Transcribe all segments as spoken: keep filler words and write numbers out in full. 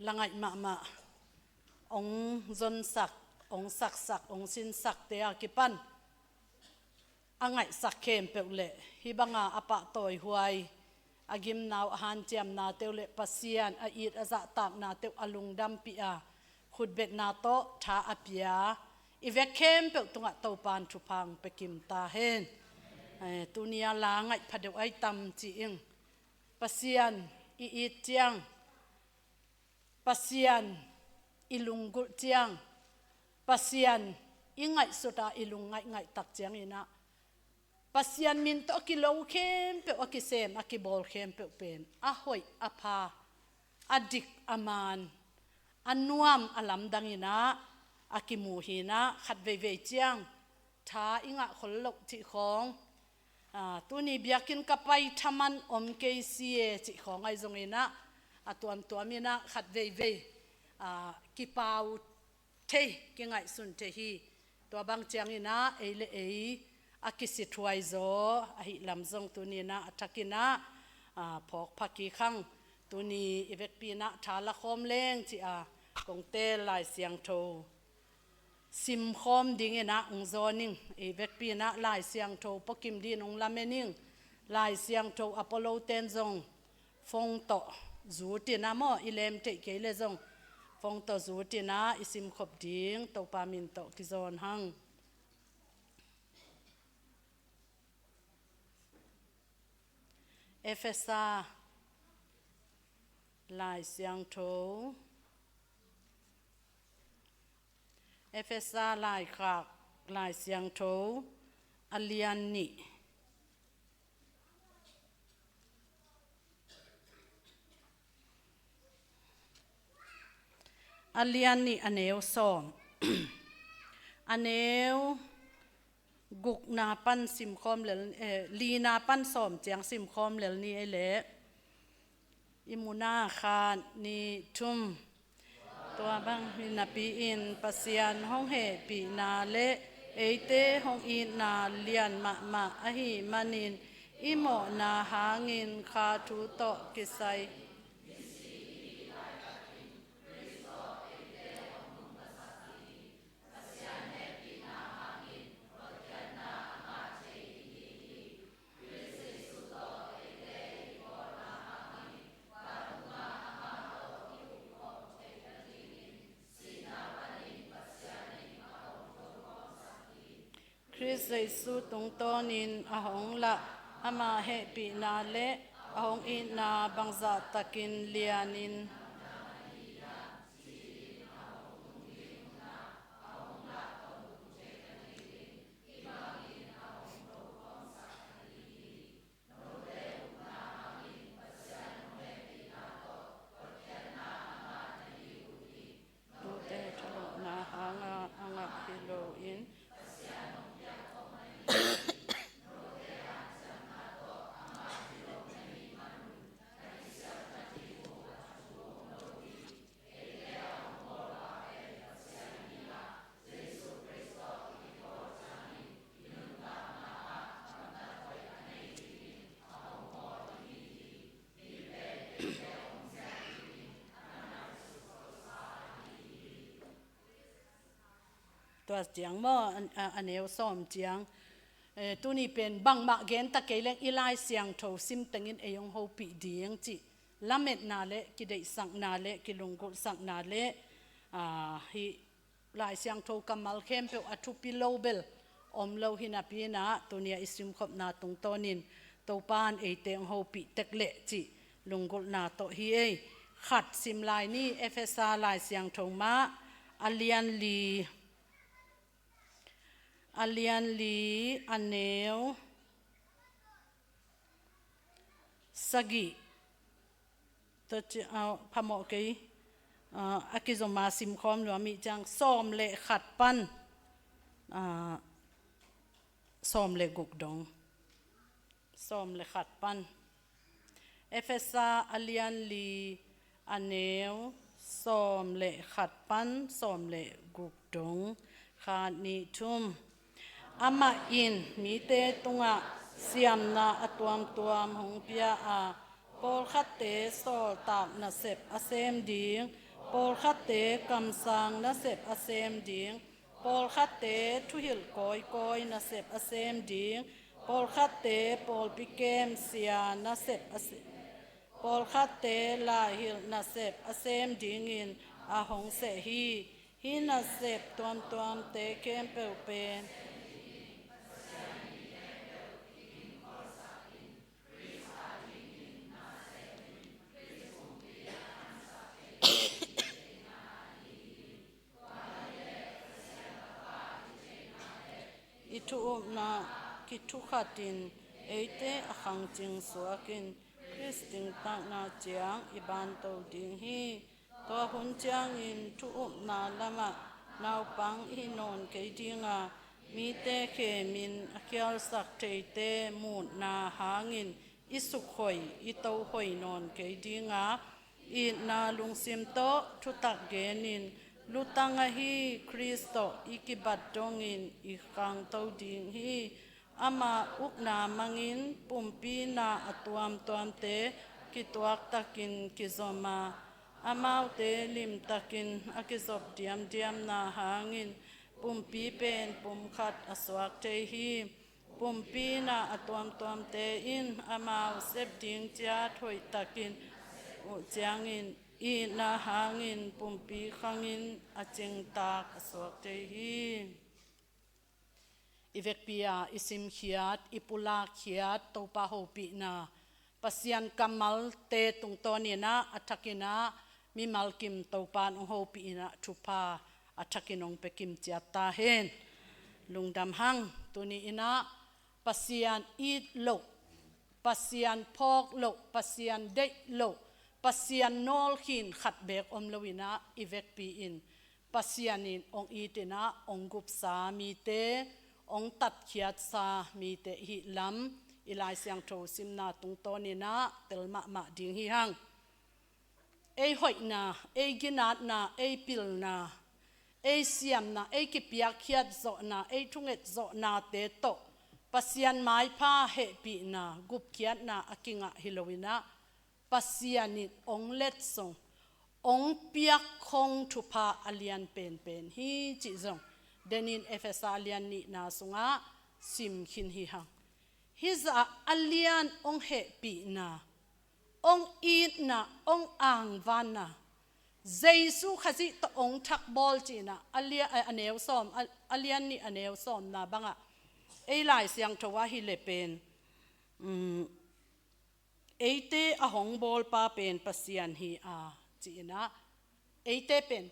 La ngaih mahmah, hong zonsak, hong saksak, hong sinsakte a kipan a ngaihsak khempeuh le hih banga a pahtawihuai, a gimna uh, a hanciamnate uh le Pasian a it a zahtaknate uh a lungdampih a, khutbetna tawh tha a pia i vek khempeuh tungah Topa'n thupha hong pia kim ta hen. Eh, tuni-a la ngaih pha deuh ahi tam ci ing. Pasian i it ciang, Pasian i lunggulh ciang, Pasian i ngaihsut a i lungngaih ngaihtak ciangin ah, Pasian min tawh a kilo khempeuh, a kisem, a kibawl khempeuh pen a hoih, a pha, a dik, a man, a nuam, a lamdang in ah a kimu hi in ah, khat veivei ciang tha i ngah khol loh cih khawng, ah, tuni biakinn ka pai thaman om kei si e cih khawng ahi zongin ah, a tuamtuam in ah khat veivei, ah, kipau thei, kingaihsun thei hi. Tua bang ciangin ah ei le ei a kisithuai zaw ahih lam zong tuni in ah a thakin ah, ah, phawk pha kik hang. Tuni i vekpi in ah tha la khawm leng ci-a kong teel Lai Siangtho simkhawm dingin ah hong zawn ing. I vekpi in ah Lai Siangtho pua kim dingin hong lamen ing. Lai Siangtho a pua lote'n zong phone tawh zut in ah maw, i lem theih kei le zong phone tawh zut in ah i simkhop ding. Topa min tawh kizawn hang. Efesa Lai Siangtho, Efesa Laikhak Lai Siangtho, a lian nih, a lian nih, a neu sawm. A neu gukna pan simkhawm lel, eh, lina pan sawm ciang simkhawm lel ni ei leh. I mu na, khat, nih, thum. Tua bang hi napi-in Pasian hong hehpihna le eite hong itna lian mahmah ahih manin, i mawhna hangin kha thu tawh kisai Khrist Jesu tungtawnin a hong lah, ama hehpihna le a hong itna bangzah takin lianin note thalohna hanga a ngah hi loin, tua ciang maw, a, a, a neu sawm ciang. Eh, tuni pen bangmah gen ta kei leng i Lai Siangtho sim tengin ei hong hopih ding cih lametna le kideihsakna le kilunggulhsakna le, ah, hih Lai Siangtho kammal khempeuh a thupi lo bel om lo hi napi-in ah, tuni-a i simkhopna tungtawnin Topa'n eite hong hopih tek leh cih lunggulhna tawh hi ei. Khat sim lai ni, Efesa Lai Siangtho mah, a lian li, a lian li, a neu sagih. Tua ci, ah, phamawh kei, ah, a kizom a simkhawm nuam ih ciang, sawm le khat pan, ah, sawm le guk dong. Sawm le khat pan. Efesa a lian li, a neu sawm le khat pan sawm le guk dong. Khat, nih, thum. Amah in mite tungah siamna a tuamtuam hong pia a, pawlkhatte sawltak nasep a sem ding, Pawlkhatte kamsang nasep a sem ding, pawlkhatte thuhilh kawikawi nasep a sem ding, pawlkhatte pawlpi kem sia nasep a sem, pawlkhatte laihilh nasep a sem dingin a hong seh hi. Hih nasep tuamtuamte khempeuh pen i thu upna kithukhatin eite a khangcing suakin Khrist dingtakna ciang i banto ding hi. Tua hun ciangin thu upna lamah naupang i hi nawn kei dinga, mite khemin a khialsak theite muhna hangin i sukhoih i tohoih nawn kei dinga, itna lungsim tawh thutak genin lutang ahi Khrist tawh i kibat dongin i khangto ding hi. Ama ukna mangin pumpi na a tuamtuamte kituaktakin kizom a, amaute limtakin a kizop diamdiamna hangin pumpi pen pumkhat a suak thei hi. Pumpi na a tuamtuamte in amau sep ding ciat hoihtakin uh ciangin itna hangin pumpi khangin a cingtak a suak thei hi. I vekpi-a i simkhiat, i pulakkhiat Topa hopihna, Pasian kammalte tungtawninah a thakinah mimal kim Topa in hong hopihinah thupha a thakin hong pia kim ciat ta hen. Lungdam hang. Tuni inah Pasian it loh, Pasian phawk loh, Pasian deih loh, Pasian nawlkhin khat beek om loinah i vekpi in Pasian in hong itinah hong gupsa mite, hong tatkhiatsa mite i hih lam i Lai Siangtho simna tungtawninah tel mahmah ding hi hang. Ei hoihna, ei ginatna, ei pilna, ei siamna, ei kipiakkhiat zawhna, ei thunget zawhnate tawh Pasian maipha hehpihna, gupkhiatna a kingah hi loinah Pasian in hong letsong, hong piakkhong thupha a lian penpen hi cih zong denin Efesa a lian nihna sungah simkhin hi hang. Hizah a lian hong hehpihna, hong itna, hong angvanna, Jesu Khazih tawh hong thakbawl cinah a lia-, a, a neu sawm, a, a lian nih a neu sawmna bangah ei Lai Siangtho ah hi le pen, um, eite a hong bawlpa pen Pasian hi a, cinah eite pen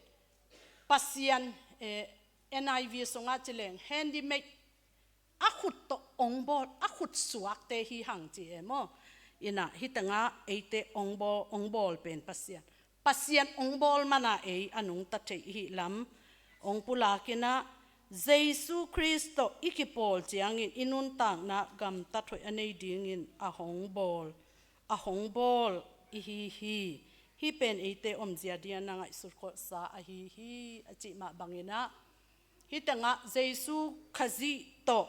Pasian, eh, N I V sungah ci leng handmade, a khut tawh hong bawl, a khut suakte hi hang ci e maw. Inah hih tengah eite hong bawl, hong bawl pen Pasian, Pasian hong bawl mana ei a nungta thei i hih lam hong pulakinah Jesu Khrist tawh i kipawl ciangin i nuntakna gamtat hoih a nei dingin a hong bawl, a hong bawl i hi hi. Hih pen eite omzia dingin na ngaihsut kholhsa ahi hi a cih mah banginah hih tengah Jesu Khazih tawh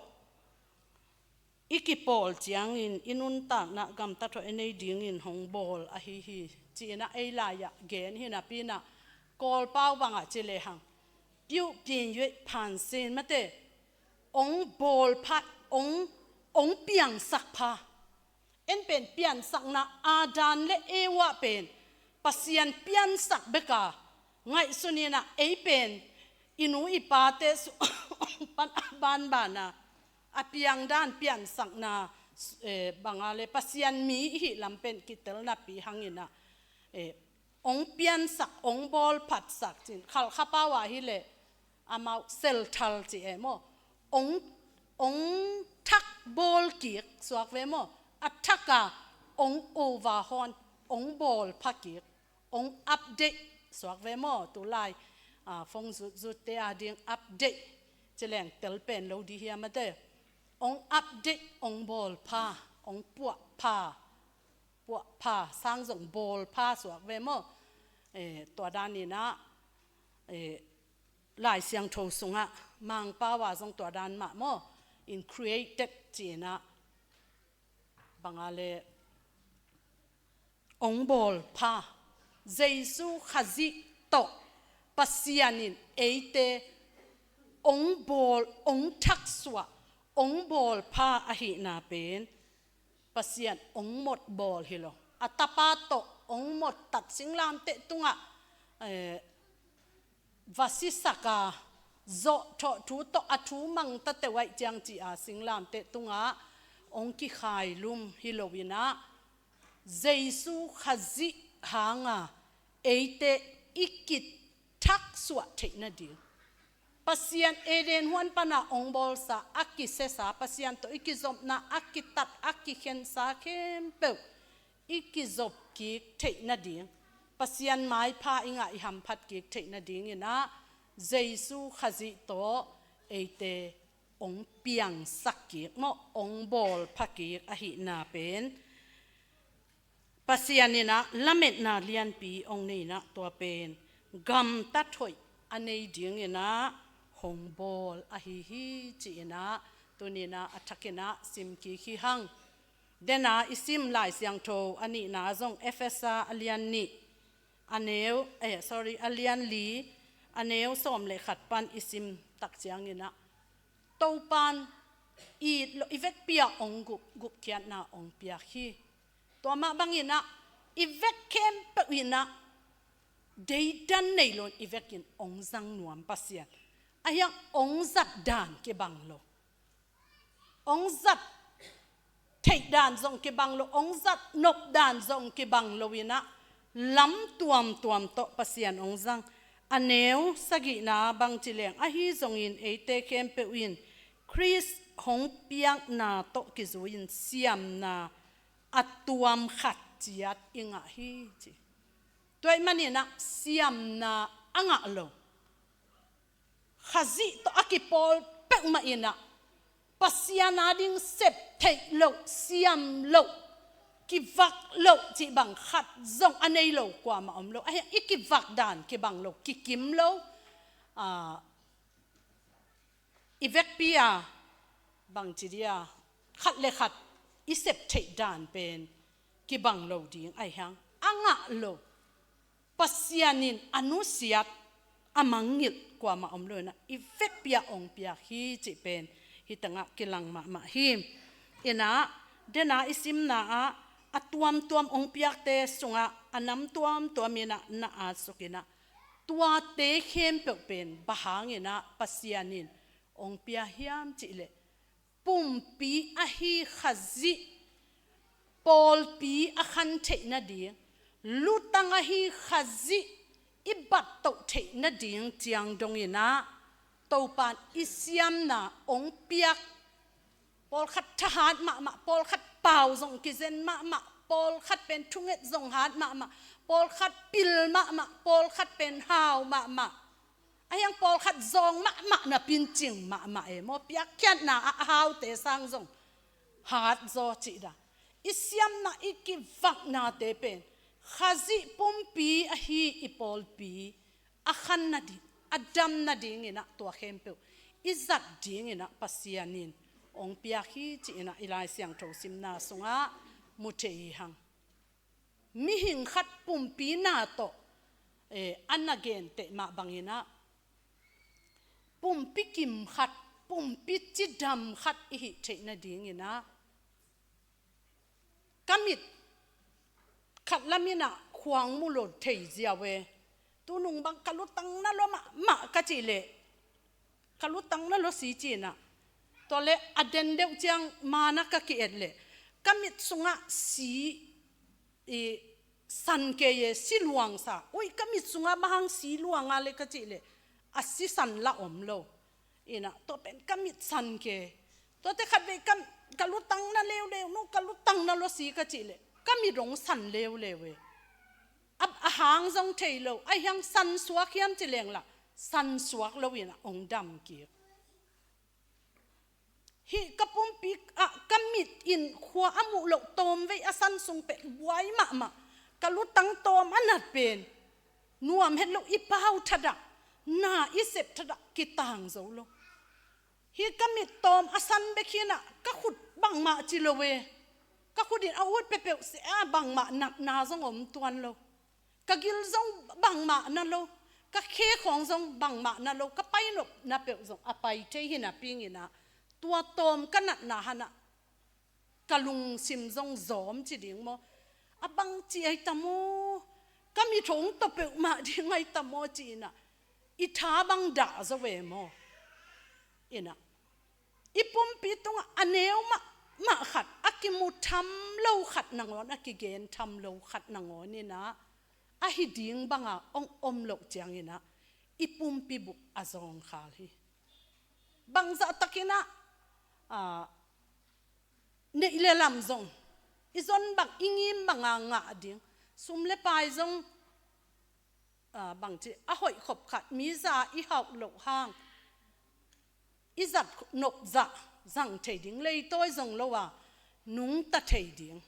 i kipawl ciangin i nuntakna gamtat hoih a nei dingin hong bawl ahi hi. Cinah ei lai-ah gen hi napi inah Kawlpau bangah ci lehang, piuh pinyuih phansin mate, hong bawl pha, hong, hong piangsak pha. En pen piansakna Adam le Eva pen Pasian piansak beka ngaihsun inah ei pen i nu i pate su pan a banbana a piangdan piansakna, eh, banga le Pasian mi i hih lam pen kitel napi hanginah, eh, hong piansak, hong bawlphatsak cin, Khalkha pau ah hi le amau selthal ci e maw. Hong, hong thak bawl kik suak ve maw. A thaka hong overhaul, hong bawl pha kik, hong update suak ve maw. Tulai, ah, phone zutzutte a ding update ci leng tel pen lo di hiam mate. Hong update, hong bawl pha, hong puah pha, puah pha, sang zong bawl pha suak ve maw. Eh, tua daninah, eh, Lai Siangtho sungah Mangpau ah zong tua dan mah maw, in created cinah banga le hong bawl pha, Jesu Khazih tawh Pasian in eite ong bawl, ong thaksuah, ong bawlpha ahihna pen Pasian ong mot bawl hi lo. A tapa tawh ong mot tat singlamteh tungah, eh, va sisak a, zawhthawh thu tawh a thu mangta teuh ahih ciang ci a singlamteh tungah ong kikhailum hi lo in ah, Jesu Khazih hanga eite i kithaksuah theih nading, Pasian Eden huan pana ong bawlsa, a kisesa, Pasian tawh i kizopna, a kitat, a kikhensa khempeuh i kizop kik theih nading, Pasian maipha i ngah, i hamphat kik theih nading in ah, Jesu Khazih tawh eite ong piangsak kik maw, ong bawlpha kik ahihna pen Pasian in ah lametna lianpi ong nei in ah, tua pen gamtat hoih a nei ding in ah hong bawl ahi hi, ci in ah tuni in ah a thak in ah sim kik hi hang. Dena i sim Lai Siangtho a nihna zong Efesa a lian nih, a neu, eh, sorry, a lian li, a neu sawm le khat pan i sim tak ciang in ah, Topan it lo, i vekpi ah ong gup, gupkhiatna ong piak hi. Tua mah bang in ah, i vek khempeuh in ah deidan nei lo in, i vek in ong zang nuam Pasian. Ahi hang ong zat dan kibang lo, ong zat theih dan zong kibang lo, ong zat nop dan zong kibang lo in ah, lam tuamtuam tawh Pasian ong zang. A neu sagihna bang ci leng, ahi zongin eite khempeuh in Khrist hong piakna tawh kizui in siamna a tuam khat ciat i ngah hi, ci. Tua ahih man in ah siamna a ngah lo, Khazih tawh a kipawl peuhmah in ah, Pasian ading sep theih loh, siam loh, kivak loh cih bang khat zong a nei lo kuamah om lo. Ahi hang i kivak dan kibang lo, kikim lo, ah, i vekpi a, bangci dia, khat le khat i sep theih dan pen kibang lo ding ahi hang, a ngah lo, Pasian in a nusiat, a mangngilh kuamah om lo in ah, i vekpi ah ong piak hi cih pen hih tengah kilang mahmah hi. In ah, dena i simna ah, a tuamtuam ong piakte sungah a nam tuamtuam in ah na atsuk in ah, tuate khempeuh pen bang hang in ah Pasian in ong pia hiam cih leh, pumpi ahi Khazih pawlpi a khan theih nading, lutang ahi Khazih i bat toh theih nading ciang dong in ah, Topan i siamna ong piak, pawlkhat thahat mahmah, pawlkhat pau zong kizen mahmah, pawlkhat pen thunget zong hat mahmah, pawlkhat pil mahmah, pawlkhat pen hau mahmah. Ahi hang pawlkhat zawng mahmah, na pincing mahmah e maw, piakkhiatna ah a haute sang zong hat zaw cih dan. I siamna, i kivaknate pen Khazih pumpi ahi i pawlpi a khan nading, a dam nading in ah tua khempeuh i zat ding in ah Pasian in ong piak hi cih in ah i Lai Siangtho simna sungah mu thei hi hang. Mihing khat pumpi na tawh, eh, a na genteh mah bang in ah, pumpi kim khat, pumpi cidam khat i hih theih nading in ah, ka mit khat lam in ah khuang mu lo thei ziau e. Tunung bang ka lutang na lua mahmah ka cih leh, ka lutang na lua si ci in ah, tua leh a den deuh ciang man ah ka ki-et leh, ka mit sungah si, i, san kei e, si luang sa. Ui, ka mit sungah bang hang si luang a leh ka cih leh, a si san lah om lo. In ah, tua pen ka mit san kei. Tuate khatvei ka, ka lutang na leuleu, no, ka lutang na lua si ka cih leh, ka mit ong san leuleu e. A, a hang zong thei lo, ahi hang san suak hiam ci leng lah, san suak lo in ah ong dam kik. Hih ka pumpi ah ka mit in khua a muh loh tawmvei a san sung pen buai mahmah, ka lutang tawm a nat pen nuam het loh, i pau thadah, na i sep thadah kitang zo lo. Hih ka mit tawm a san bek hi in ah, ka khut bangmah ci lo e. Ka khut in a ut peuhpeuh seh a, bangmah natna zong om tuan lo. Ka gil zong bangmah na lo. Ka khe khawng zong bangmah na lo, ka pai nopna peuh zong a pai thei hi napi-in ah, tua tawm ka natna hanah ka lungsim zong zawm ci ding maw? A bang ci ai ta maw? Ka mit hong tawh peuhmah ding ai ta maw ci-in ah, i tha bang dah zaw e maw? In ah, i pumpi tungah a neu mahmah khat, a kimu tham lo khat nangawn, a kigen tham lo khat nangawn in ah, a hi ding banga hong om loh ciangin ah, i pumpi bup a zawngkhal hi. Bangzah takin ah, ah, neih le lam zong, i zon bang, i ngim banga ngah ding, sum le pai zong, ah, bangci, a hoih khop khat, mi za i hauh loh hang, i zat nop zah zang thei ding, leitawi zong lo a, nungta thei ding.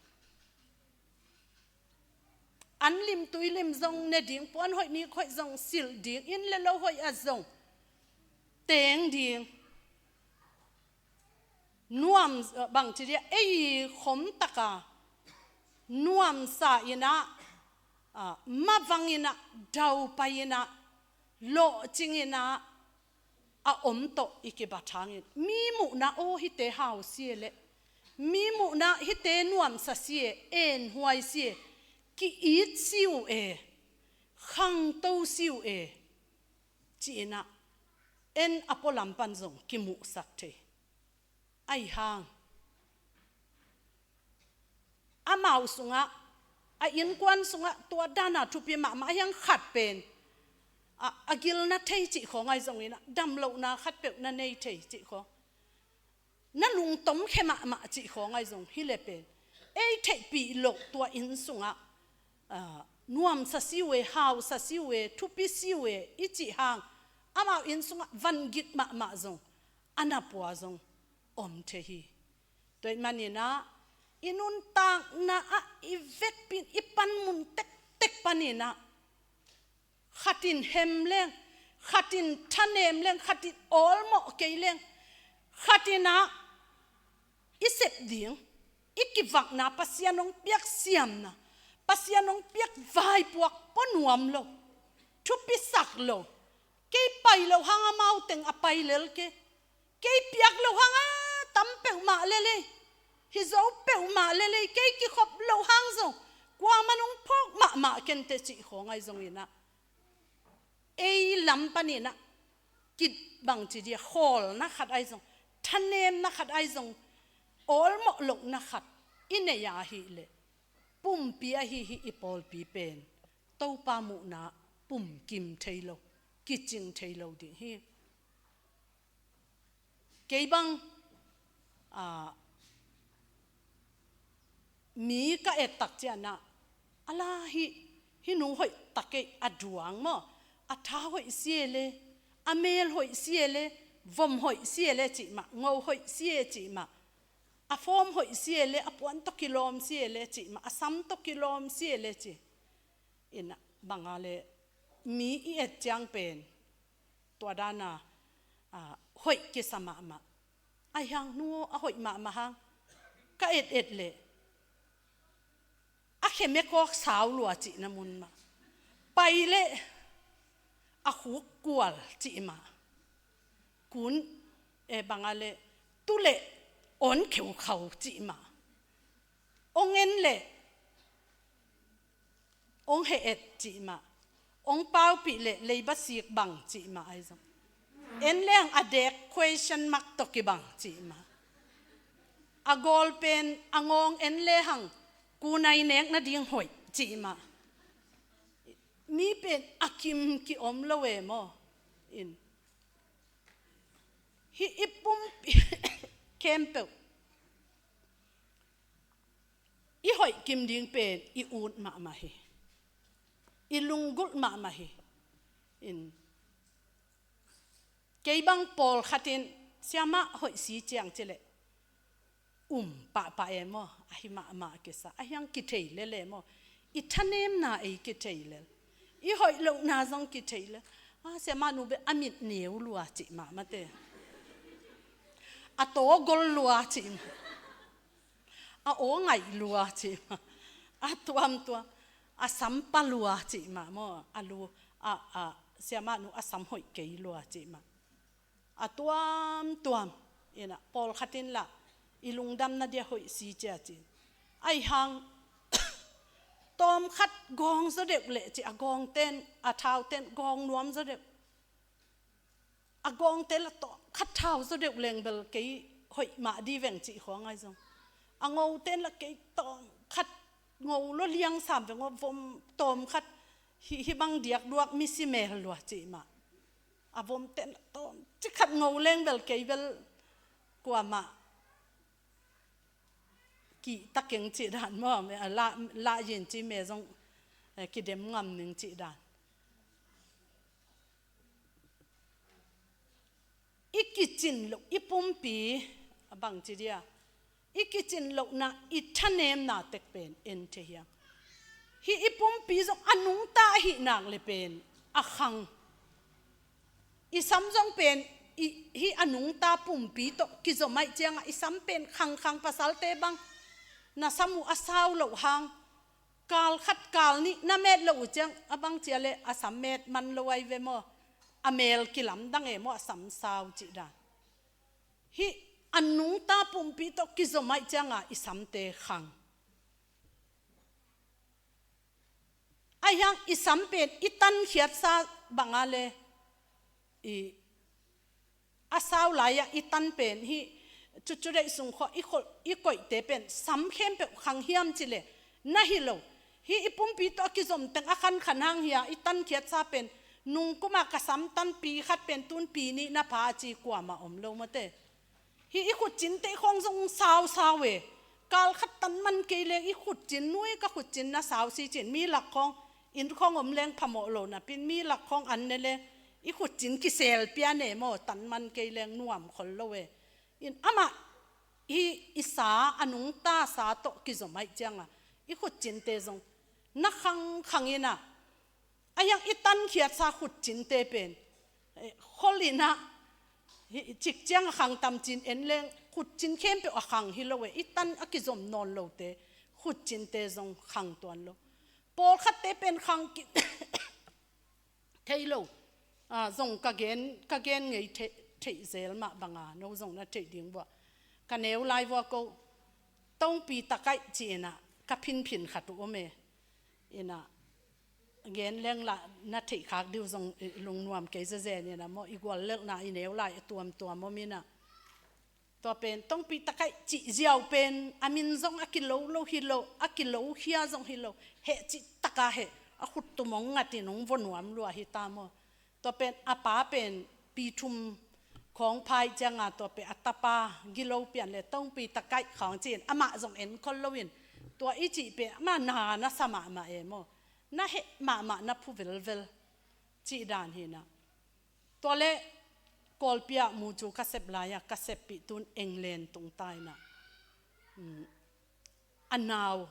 An lim tui lim zong ne ding, puan hoih nik hoih zong silh ding, inn le lo hoih ah zong teng ding. Nuam, bangci dia, ei khom taka nuamsa in ah, ah, mavang in ah, daupai in ah, lawhcing in ah, a om tawh i kibat hangin, mi muhna, aw, hihte hau si e leh, mi muhna, hihte nuamsa si e, enhuai si e, ki-it si uh e, khangto si uh e, ci-in ah, en a pualam pan zong kimuhsak thei. Ahi hang, amau sungah, a innkuan sungah tua dana thupi mahmah, ahi hang khat pen, a, a gilna thei cih khawng ahi zongin ah, damlohna khatpeuh na nei thei cih khawng, na lungtom khe mahmah cih khawng ahi zong hi leh pen, ei theihpih loh tua inn sungah, ah, nuamsa si uh e, hausa si uh e, thupi si uh e, i cih hang, amau inn sungah vangik mahmah zong, a na pua zong om thei hi. Tua ahih manin ah, i nuntakna ah i vekpi in, i panmun tektek panin ah, khat in hem leng, khat in thanem leng, khat in awlmawh kei leng, khat in ah i sep ding, i kivakna, Pasian hong piak siamna, Pasian hong piak vaipuak pua nuam lo, thupisak lo, kei pai loh hang amau teng a pai lel kei, kei piak loh hang a tam peuhmah lel ei, hi zo peuhmah lel ei, kei kikhop loh hang zong kuaman hong phawk mahmah kei inteh cih khawng ahi zongin ah, ei lam panin ah, kibangci dia, khawlna khat ahi zong, thanemna khat ahi zong, awlmawh lohna khat i neih a hih leh, pumpi ahi hi, i pawlpi pen Topa muhna pumkim thei lo, kicing thei lo ding hi. Kei bang, ah, mi ka et tak ciangin ah, a la hi, hih nu hoih tak ei, a duang maw, a tha hoih si e leh, a mel hoih si e leh, vom hoih si e leh cih mah, ngo hoih si e cih mah, a form hoih si e leh, a puan tawh kilawm si e leh cih mah, a sam tawh kilawm si e leh ci. In ah, bang a leh, mi i et ciang pen, tua dana, ah, hoih kisa mahmah. Ahi hang nu aw, a hoih mahmah hang, ka et et leh, a khe mekawk sau lua cihna mun mah, pai leh a khuk kual cih mah, kun, eh, bang a leh, tu leh awn kheukhau cih mah, hong en leh hong he et cih mah, hong paupih leh leiba sik bang cih mah ahi zong, en lehang a dek question mark tawh kibang cih mah, a gawl pen a ngawng en lehang kunai nek nading hoih cih mah. Mi pen a kim ki-om lo e maw? In, hih i pumpi khempeuh i hoih kim ding pen i ut mahmah hi, i lunggulh mahmah hi. In, kei bang pawlkhat in, siamah hoih si ciang ci leh, um pahpah e maw, ahi mahmah kisa, ahi hang kithei lel e maw, i thanemna ei kithei lel, i hoih lohna zong kithei lel. A, siamah nu beh a mit neu lua cih mah mate, a taw gol lua cih mah, a aw ngaih lua cih mah, a tuamtuam, a sampa lua cih mah maw, a lu, a, a siamahnu a sam hoih kei lua cih mah. A tuamtuam in ah pawlkhat in lah i lungdamna dia hoih si cia cin. Aihang tawmkhat gawng zaw deuh leh cih a gawngten, a thauten gawng nuam zaw deuh. A gawngte lah tawmkhat thau zaw deuh leng bel kei hoih mah di veng cih khua ngai zong. A ngoten lah kei tawmkhat ngo lo liang sam veng aw vom tawmkhat hi, hi bang diak duak misi mel lua cih mah. A vomten lah tawm ci khat ngo leng bel kei bel kuamah kihta keng cih dan maw, a lah, lah yin ci me zong, eh, kidem ngam ning cih dan. I kicin loh, i pumpi, a bang ci dia, i kicin lohna, i thanemna tek pen en thei hiam? Hih i pumpi zong a nungta ahih nak le pen a khang. I sam zong pen i, hih a nungta pumpi tawh kizom ahih ciangah i sam pen khangkhang, pasalte bang na sam uh a sau loh hang, kal khat kal nih na met loh uh ciang a bang cia le a sam met man lo ai ve maw? A mel kilamdang e maw, a sam sau cih dan. Hih a nungta pumpi tawh kizom ahih ciangah i samte khang. Aihang i sam pen i tankhiatsa banga le i a sau lai-ah i tan pen hih cucu deih sung khawh i kholh, i koihte pen sam khempeuh khang hiam cih leh na hi lo. Hih i pumpi tawh a kizom teng a khankhan hang hi a, i tankhiatsa pen nungkumah ka sam tanpi khat pen tunpi nih na pha a ci kuamah om lo mawte. Hih i khutcinte khawng zong sausau e. Kal khat tan man kei leng i khutcin, nui ka khutcin na sau si cin, mi lak khawng, inn khawng om leng phamawh lo napi-in mi lak khawng an ne leng i khutcin kisel pian e maw, tan man kei leng nuam khol lo e. In amah hih i sa, a nungta sa tawh kizom ahih ciangah i khutcinte zong na khangkhang in ah, aihang i tankhiatsa khutcinte pen, eh, khol in ah, hih cik ciang a khang tam cin en leng khutcin khempeuh a khang hi lo e, i tan a kizom nawn lote khutcinte zong khang tuan lo. Pawlkhatte pen khang ki thei lo. Ah, zong ka gen, ka gen ngei thei, theih zel mah banga no zong na theih ding vua. Ka neu lai vua ko Tongpi Takaih ci in ah ka phinphin khat uh om e. In ah gen leng lah na theih khak dih uh zong, eh, lungnuam kei zezen in ah maw, i guallelhna i neu lai a tuamtuam om in ah. Tua pen Tongpi Takaih cih ziau pen a min zong a kilo lo hi lo, a kilo khia zong hi lo. Heh cih taka heh, a khut tum hong ngat in hong vua nuam lua hi ta maw. Tua pen a pa pen pi thum khawng pha ahih cianga tua pen a tapa gilo pian le Tongpi Takaih khawng ci-in amah zong en khol lo in, tua i cih pen amah na na sa mahmah e maw, na heh mahmah, na phu velvel cih dan hi in ah. Tua le Kawlpi ah mucu ka sep lai-a ka seppih tun England tung ta in ah, um, a nau,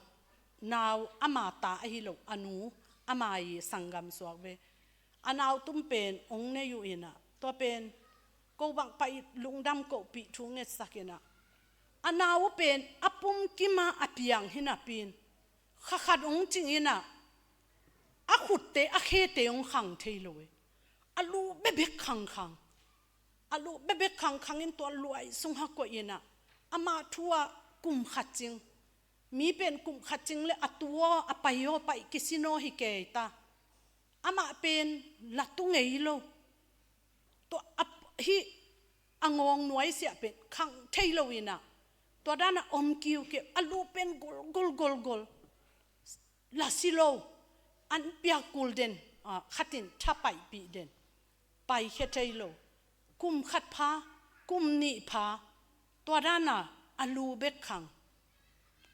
nau ama ta ahi lo, a nu ama i sanggam suak ve. A nau tum pen hong nei uh in ah, tua pen ko bang pai lungdam kohpih thu ngetsak in ah, a nau pen a pumkim a a piang hi napi-in kha khat hong cing in ah, a khutte a khete hong khang thei lo e. A lu bekbek khangkhang. A lu bekbek khangkhang in tua luai sung ha koih in ah, amah thu ah kum khat cing. Mi pen kum khat cing le a tu aw, a pai aw, pai kisin aw hi kei ta. Amah pen la tu ngei lo. Tua a, hih a ngawng nuaisiah pen khang thei lo in ah, tua dan a om kiukiu, a lu pen gol gol gol gol. La si lo, an piak kul den, ah, khat in tha paipih den. Paikhia thei lo. Kum khat pha, kum nih pha, tua dan a a lu bek khang,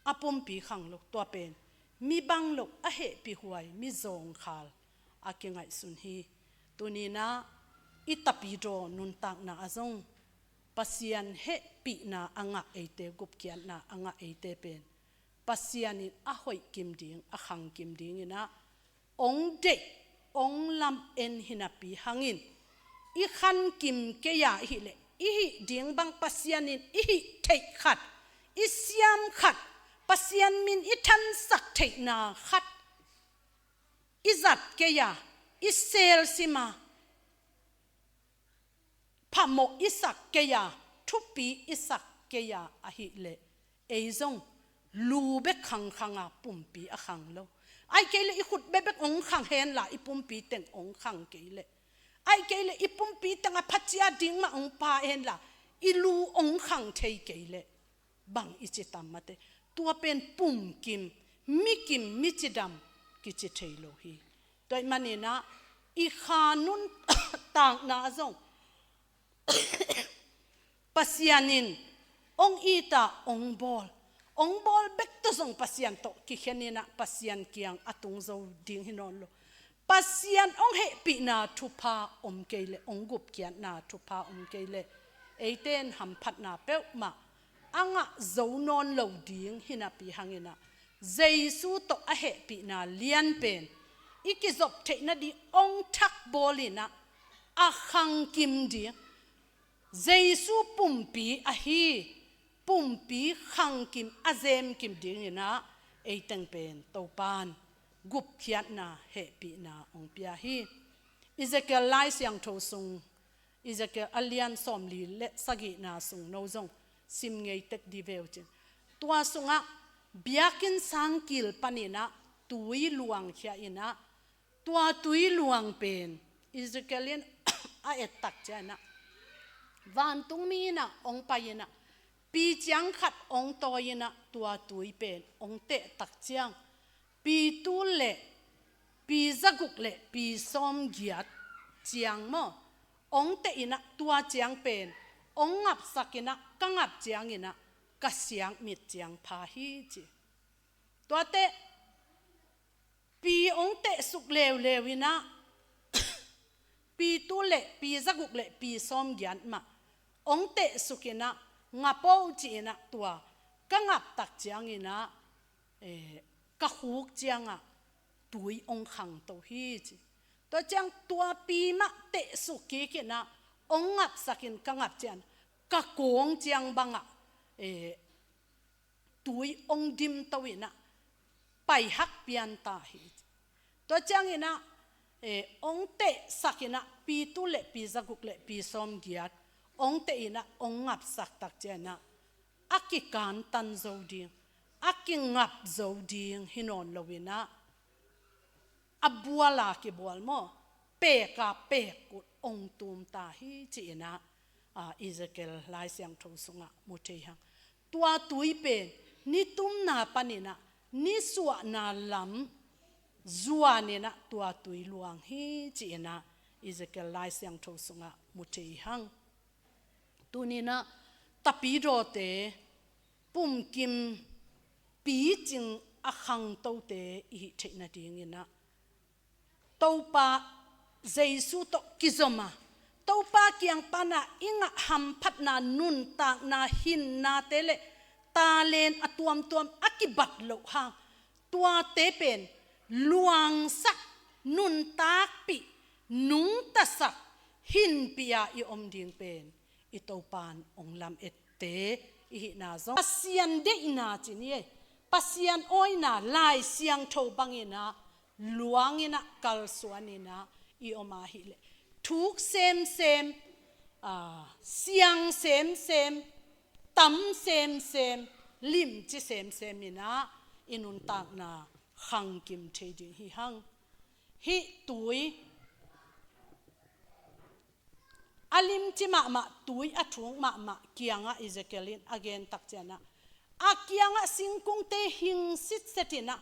a pumpi khang lo, tua pen mi bang lo, a hehpih huai, mi zawngkhal a kingaihsun hi. Tuni-in ah i Tapidaw nuntakna ah zong Pasian hehpihna a ngah eite, gupkhiatna a ngah eite pen Pasian in a hoih kim ding, a khang kim ding in ah hong deih, hong lam en hi napi hangin, i khan kim kei a i hih leh i hih ding bang Pasian in i hih theih khat, i siam khat, Pasian min i thansak theihna khat i zat kei a, i selsim a, phamawh i sak kei a, thupi i sak kei a ahih leh, ei zong lu bek khangkhang a, pumpi a khang lo. Ahih kei leh i khut bekbek hong khang henla, i pumpi teng hong khang kei leh, ahih kei leh i pumpi teng a phacia ding mah hong pha henla, i lu hong khang thei kei leh, bang i ci tam mate? Tua pen pumkim, mikim, micidam kici thei lo hi. Tua ahih manin ah, i kha nuntakna zong Pasian in hong it a, hong bawl, hong bawl bek tawh zong Pasian tawh kikhen in ah, Pasian kiang a tung zo ding hi nawn lo. Pasian hong hehpihna thupha om kei leh, hong gupkhiatna thupha om kei leh, eite in hamphatna peuhmah a ngah zo nawn lo ding hi napi hangin ah, Jesu tawh a hehpihna lianpen i kizop theih nading hong thakbawl in ah, a khangkim ding, Jesu pumpi ahi, pumpi khangkim, a zemkim dingin ah, ei teng pen Topa'n gupkhiatna, hehpihna hong pia hi. Ezekiel Lai Siangtho sung, Ezekiel a lian sawmli le sagihna sung no zong sim ngei tek dih ve uh cin. Tua sungah biakinn sangkil panin ah tui luangkhia in ah, tua tui luang pen Ezekiel in a et tak ciangin ah, vantungmi in ah hong pai in ah, pi ciang khat hong tawi in ah, tua tui pen hong teh tak ciang, pi tul le pi zaguk le pi sawmgiat ciang maw, hong teh in ah, tua ciang pen hong ngapsak in ah, ka ngap ciangin ah, ka siangmit ciang pha hi, ci. Tuate pi hong tehsuk leuleu in ah, pi tul le pi zaguk le pi sawmgiat mah hong tehsuk in ah, ngap o, ci in ah, tua ka ngap tak ciangin ah, eh, ka khuk ciangah tui hong khangto hi, ci. Tua ciang tua pi mah tehsuk kik in ah, hong ngapsak in ka ngap ciang, ka kawng ciang bangah, eh, tui hong dimto in ah, pai hak pian ta hi. Tua ciangin ah, eh, hong tehsak in ah, pi tul le pi zaguk le pi sawmgiat hong teh in ah, hong ngapsak tak ciangin ah, a kikantan zo ding, a kingap zo ding hi nawn lo in ah, a bual a kibual maw, pek a pek uh hong tum ta hi, ci in ah, ah, Ezekiel Lai Siangtho sungah mu thei hang. Tua tui pen nitumna panin ah nisuahna lam zuan in ah tua tui luang hi, ci in ah Ezekiel Lai Siangtho sungah mu thei hang. Tuni in ah tapidawte, pumkim, picing a khangtote i hih theih nadingin ah, Topa Jesu tawh kizom a, Topa kiang pan a i ngah hamphatna, nuntakna, hinnate le talent a tuamtuam a kibat loh hang, tuate pen luangsak, nuntakpih, nungtasak, hinpih a i om ding pen i Topa'n hong lam-ette i hihna zong, Pasian deihna ci ni ei, Pasian awina, Lai Siangtho bangin ah luang in ah, kalsuan in ah i om ahih leh, thuk semsem, ah, siang semsem, tam semsem, limci semsem in ah i nuntakna khangkim thei ding hi hang. Hih tui a limci mahmah, tui a thuk mahmah kiangah Ezekiel in a gen tak ciang ah, a kiangah singkungte hing sitset in ah,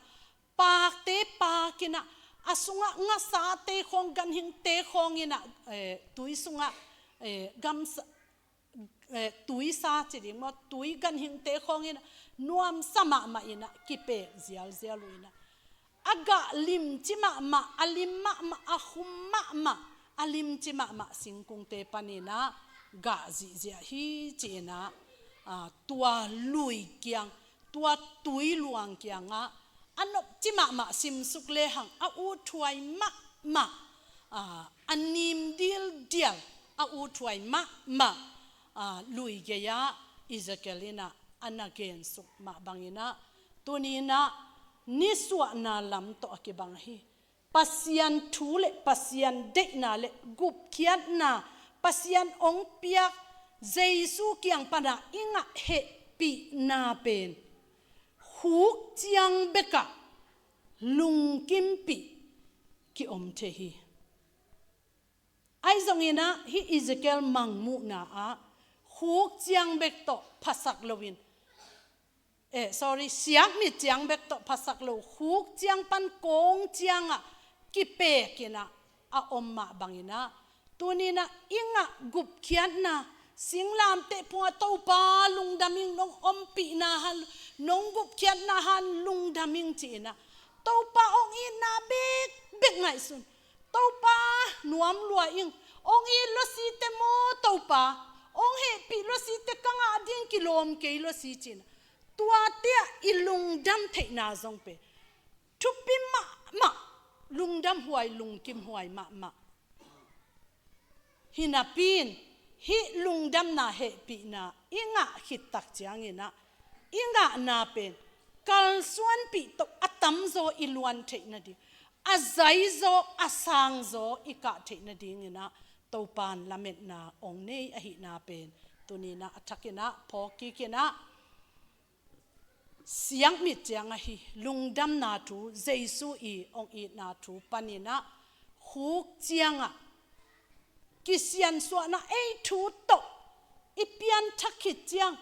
pakte pak in ah, a sungah ngasate khawng, ganhingte khawng in ah, eh, tui sungah, eh, gamsa, eh, tuisa ci ding maw, tui ganhingte khawng in ah, nuamsa mahmah in ah kipek zialzial uh in ah, a gah limci mahmah, a lim mahmah, a khum mahmah, a limci mahmah singkungte panin ah gah zihziah hi, ci in ah, ah, tua lui kiang, tua tui luang kiangah a nopci mahmah simsuk lehang, a uthuai mahmah, ah, a nim dildial, a uthuai mahmah, ah, lui gei-ah Ezekiel in ah a na gensuk mah bangin ah, tuni in ah nisuahna lam tawh a kibang hi. Pasian thu le Pasian deihna le gupkhiatna, Pasian hong piak Jesu kiang pana i ngah hehpihna pen khuk ciang bekah lungkimpih kiom thei hi. Ahi zongin ah hih Ezekiel mangmuhna ah khuk ciang bek tawh phasak loin, eh, sorry, siakmit ciang bek tawh phasak lo, khuk ciang pan kawng ciangah kipekin ah a om mah bangin ah, tuni-in ah i ngah gupkhiatna, singlamteh phungah Topa lungdam ing, nong ompihna hang, nong gupkhiatna hang lungdam ing ci-in ah, Topa hong itna bekbek ngaihsun. Topa nuam lua ing, hong it lua site maw Topa, hong hehpih lua site ka ngah ding kilawm kei lua si ci-in ah, tuate ah i lungdam theihna zong pen thupi mahmah, lungdam huai, lungkim huai mahmah. Hi napi-in hih lungdamna hehpihna i ngah khit tak ciangin ah, i ngahna pen kalsuanpih tawh a tamzaw i luan theih nading, a zaizaw, a sangzaw i kah theih nadingin ah Topa'n lametna hong nei ahihna pen tuni-in ah a thakin ah phawk kikin ah, siakmit ciang ahi lungdamna thu, Jesu i hong itna thu panin ah khuk ciangah kisiansuahna ei thu tawh i pianthak khit ciang,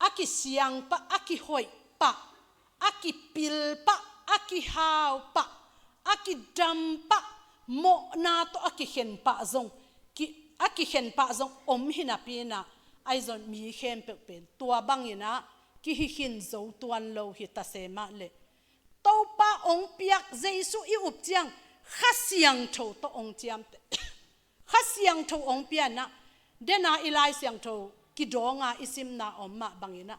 a kisiang pah, a kihoih pah, a kipil pah, a kihau pah, a kidam pah, mawhna tawh a kikhen pah zong, ki, a kikhen pah zong om hi napi-in ah, ahi zong mi khempeuh pen tua bangin ah kihi khin zo tuan lo hi ta se mah leh, Topa hong piak Jesu i up ciang Kha Siangtho tawh hong ciamteh. Kha Siangtho hong piakna, den a i Lai Siangtho kidawng a i simna om mah bangin ah,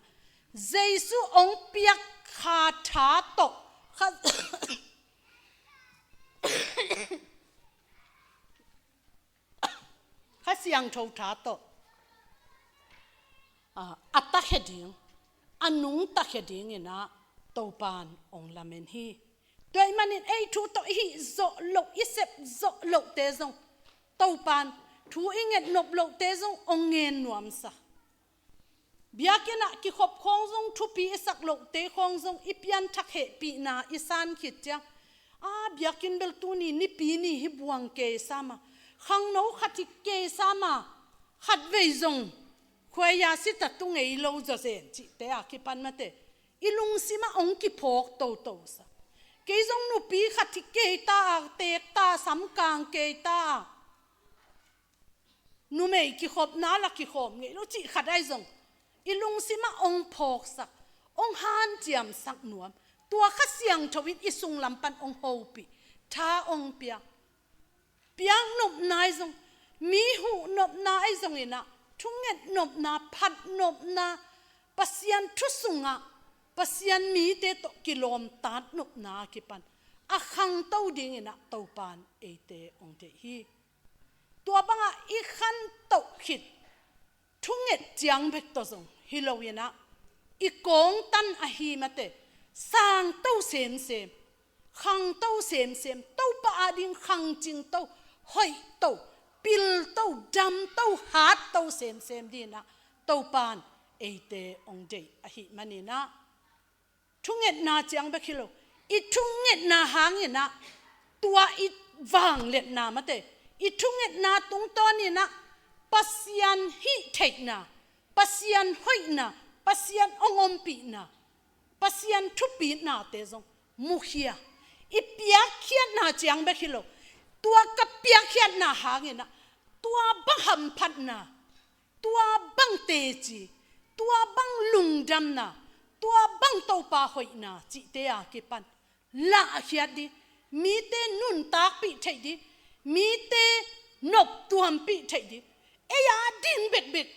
Jesu hong piak Kha Tha tawh, Kha, Kha Siangtho Tha tawh, ah, a takhia ding, a nungtakhia dingin ah Topa'n hong lamen hi. Tua ahih manin ei thu tawh i hih zawh loh, i sep zawh lohte zong Topa'n, thu i nget nop lohte zong hong ngen nuamsa. Biakinn ah kikhop khawng zong, thupi i sak lohte khawng zong i pianthak hehpihna i san khit ciang, a, biakinn bel tuni Nipi ni hi buang kei sam a, khangno khat hi kei sam a, khatvei zong khuaia sita tu ngei lo zawzen cihte a kipan mate, i lungsim ah hong kiphawk toto sa. Kei zong nupi khat hi kei ta a, teek ta, sam kang kei ta a, numei kikhopna la kikhawm ngei lo cih khat ahi zong, i lungsim ah hong phawksak, hong hanciamsak nuam, tua Kha Siangtho in i sunglam pan hong hopih, tha hong pia. Piak nopna ahi zong, mi huh nopna ahi zongin ah, thunget nopna, phat nopna, Pasian thu sungah Pasian mite tawh kilawmtat nopna a kipan a khangto dingin ah Topa'n eite hong deih hi. Tua bangah i khantoh khit thunget ciang bek tawh zong hi loin ah, i kawngtan ahi mate, sangto semsem, khangto semsem, Topa ading khangcingto, hoihto, pilto, damto, hatto semsem dingin ah Topa'n eite hong deih ahih manin ah, thungetna ciang bek hi lo, i thungetna hangin ah tua i vangliatna mate, i thungetna tungtawnin ah Pasian hih theihna, Pasian hoihna, Pasian hong ompihna, Pasian thupihnate zong mukhia, i piakkhiatna ciang bek hi lo, tua ka piakkhiatna hangin ah tua bang hamphatna, tua bang teci, tua bang lungdamna, tua bang Topa hoihna cihte a kipan lahkhiat ding, mite nuntakpih theih ding, mite noptuampih theih ding, ei ading bekbek,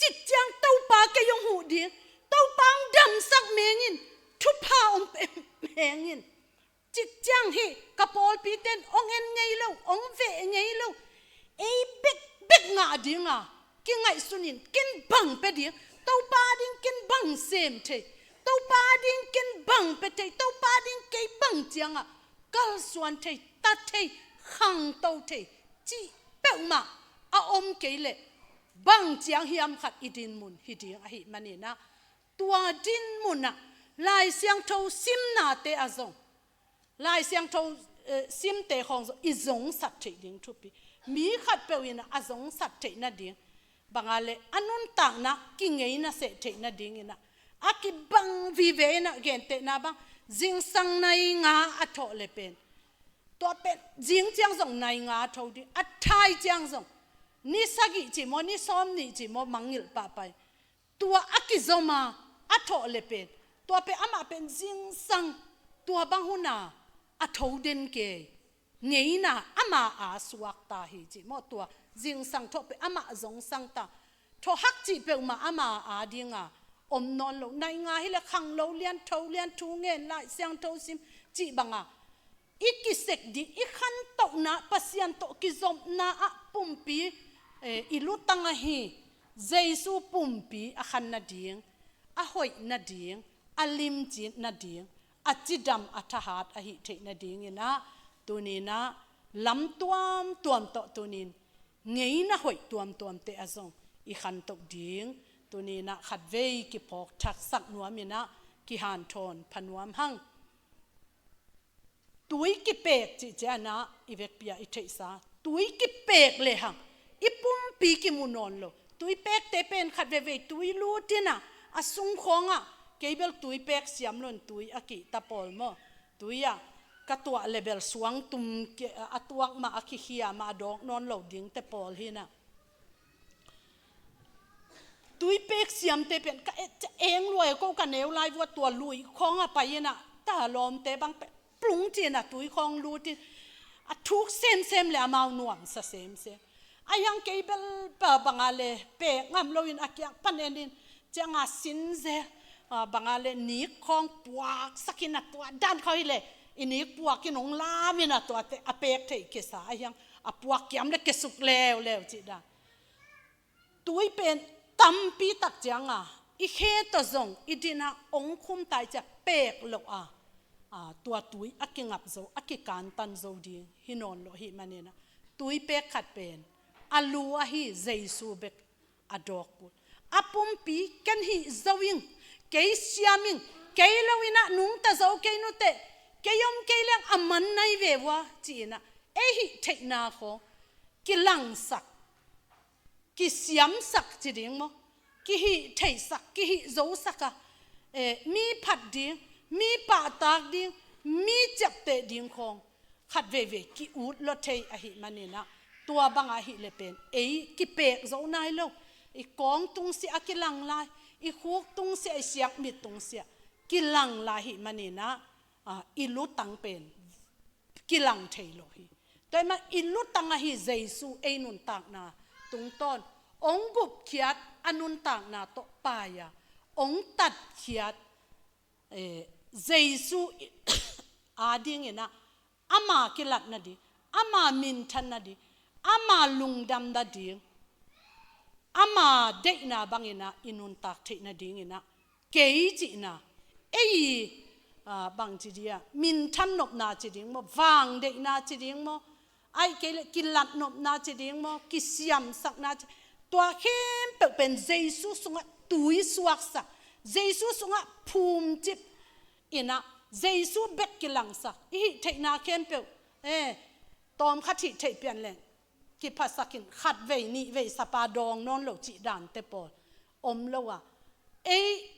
cik ciang Topa kei hong huh ding, Topa hong damsak meng in, thupha hong pia meng in, cik ciang hih ka pawlpite in hong en ngei lo, hong veh ngei lo, ei bekbek ngah dinga kingaihsun in, ken bang pia ding, Topa ding ken bang sem thei, Topa ding ken bang pia thei, Topa ding kei bang ciangah kalsuan thei, ta thei, khangto thei, cih peuhmah a om kei leh bang ciang hiam khat i dinmun hi ding ahih manin ah, tua dinmun ah Lai Siangtho simnate ah zong, Lai Siangtho, eh, simte khawng zong i zongsak theih ding thupi. Mi khatpeuh in ah a zongsak theih nading, bang a leh a nuntakna kingei nasia theih nadingin ah, a kibang vive in ah gentehna bang, zingsang nai nga a thawh leh pen, tua pen zing ciang zong nai nga a tho ding, a thai ciang zong ni sagih cih maw, ni sawmnih cih maw, mangngilh pahpah in, tua a kizom a, a thawh leh pen, tua pen amah pen zingsang, tua bang hun a a tho den kei, ngeina ama a suak ta hi cih maw, tua zingsang thawh pen amah zongsang ta, thawhak cih peuhmah ama a ding a om nawn lo, nai nga hi leh khanglo lian, tho lian, thu ngen, Lai Siangtho sim cih bang a i kisek ding, i khantohna, Pasian tawh kizopna ah pumpi, eh, i lutang ahi Jesu pumpi a khan nading, a hoih nading, a limci nading, a cidam, a thahat ahih theih nadingin ah, tuni-in ah lam tuamtuam tawh tuni-in ngeina hoih tuamtuamte ah zong i khantoh ding, tuni-in ah khatvei kiphawk thaksak nuamin ah kihanthawn pha nuam hang. Tui kipek cih ciangin ah i vekpi ah i theihsa, tui kipek lehang i pumpi kimu nawn lo. Tui pekte pen khat veivei tui lut in ah, a sung khawng ah, kei bel tui pek siam lo-in tui a kihta pawl maw, tui ah ka tuah leh bel suang tum ke, a tuak mah, a kikhia mah, a dawk nawn lo dingte pawl hi-in ah. Tui pek siamte pen ka et ciang eng lua e, ko ka neu lai vua tua lui khawng ah pai in ah, ta lawmte bang pen plung ci-in ah tui khawng lut in, a thuk semsem leh amau nuamsa semsem. Ahi hang kei bel pa bang a leh pek ngam lo-in a kiang pan en in, ciang a sin zel, a, bang a leh nik khawng puaksak in ah, tua dan khawng hi leh i nik puak in hong lam in ah, tuate a pek theih kisa, ahi hang a puak kiam leh kisuk leuleu cih dan. Tui pen tampi tak ciang a, i khe tawh zong i din ah hong khum ta i ciang pek loh a, a, tua tui a kingap zo, a kikantan zo ding hi nawn lo ahih manin ah, tui pek khat pen a lu ahi Jesu bek a dawk kul. A pumpi, ken hih zo ing, kei siam ing, kei lo-in ah nungta zo kei nuteh, kei om kei leng a man nai ve ua ci-in ah, ei hih theihna khawng kilangsak, kisiamsak ci ding maw, kihih theihsak, kihih zosak a, eh, mi phat ding, mi pahtak ding, mi ciapteh ding khawng khat veivei ki-ut lua thei ahih manin ah, tua bang ahih leh pen ei kipek zo nai lo. I kawng tungsiah a kilang lai, i khuk tungsiah, i siakmit tungsiah kilang lai ahih manin ah, a, i lutang pen kilang thei lo hi. Tua ahih manin i lutang ahi Jesu ei nuntakna tungtawn hong gupkhiat, a nuntakna tawh pai a hong tatkhiat, eh, Jesu i-, adingin ah ama kilat nading, ama minthan nading, ama lungdam nading, ama deihna bangin ah i nuntak theih nadingin ah, kei cihna, ei, a, bangci ding a, minthan nopna ci ding maw, vangdeihna ci ding maw, ahih kei leh kilat nopna ci ding maw, kisiamsakna ci, tua khempeuh pen Jesu sungah tui suaksak, Jesu sungah phumcip in ah, Jesu bek kilangsak i hih theihna khempeuh, eh, tawmkhat hih theih pian leng kiphasak in, khatvei nihvei sapa dawng nawn lo cih dante pawl om lo a, ei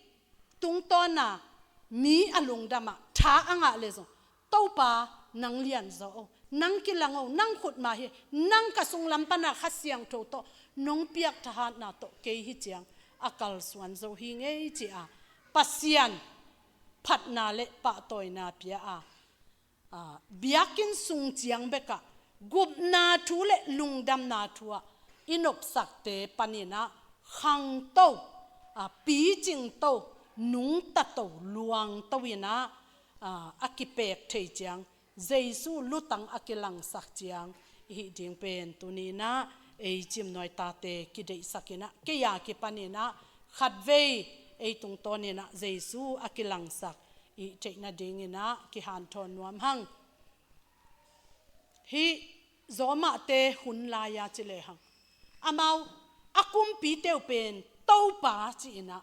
tungtawn a mi a lungdam a tha a ngah leh zong, Topa, nang lianzaw o, nang kilang o, nang khut mah hi, nang ka sunglam pan a Kha Siangtho tawh nong piak thahatna tawh kei hih ciang a kalsuan zo hi ing ei ci a, Pasian phatna leh pahtawina pia a, a, biakinn sung ciang bek ah gupna thu leh lungdamna thu ah i nopsakte panin ah khangto, a, picingto, nungtato, luangto in ah, a, a kipek thei ciang, Jesu lutang a kilangsak ciang i hih ding pen tuni in ah ei Cimnuai tate kideihsak in ah, kei a kipan in ah khatvei ei tungtawn in ah Jesu a kilangsak i theih nadingin ah kihanthawn nuam hang. Hih Romate hun lai-a ci lehang, amau a kumpite uh pen Topa ci-in ah,